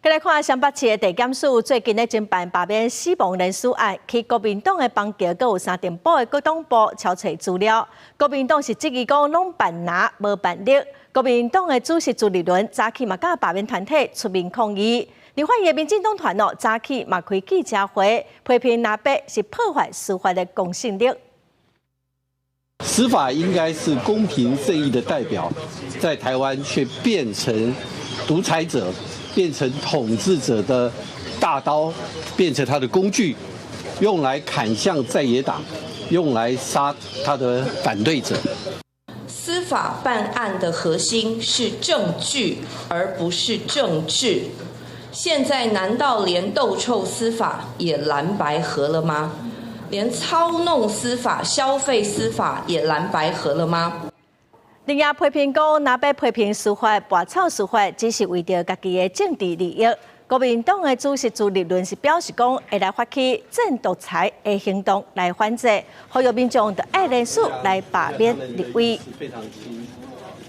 繼來看雙北市的地檢署最近咧偵辦罷免死亡連書案，去國民黨的邦橋，閣有三重埔的黨部抄揣資料。國民黨是質疑講攏扮藍無扮綠。國民黨的主席朱立倫早起嘛佮罷免團體出面抗議。立法院的民進黨團哦，早起嘛開記者會批評藍白是破壞司法的公信力。司法應該是公平正義的代表，在台灣卻變成獨裁者，變成統治者的大刀，變成他的工具，用來砍向在野黨，用來殺他的反對者。司法辦案的核心是證據，而不是政治。現在難道連鬥臭司法也藍白合了嗎？連操弄司法、消費司法也藍白合了嗎？另外批評講，藍白批評司法、拔草司法，只是為著家己的政治利益。國民黨的主席朱立倫是表示講，會來發起鎮獨裁的行動來反制，呼籲民眾著愛連署來罷免立委。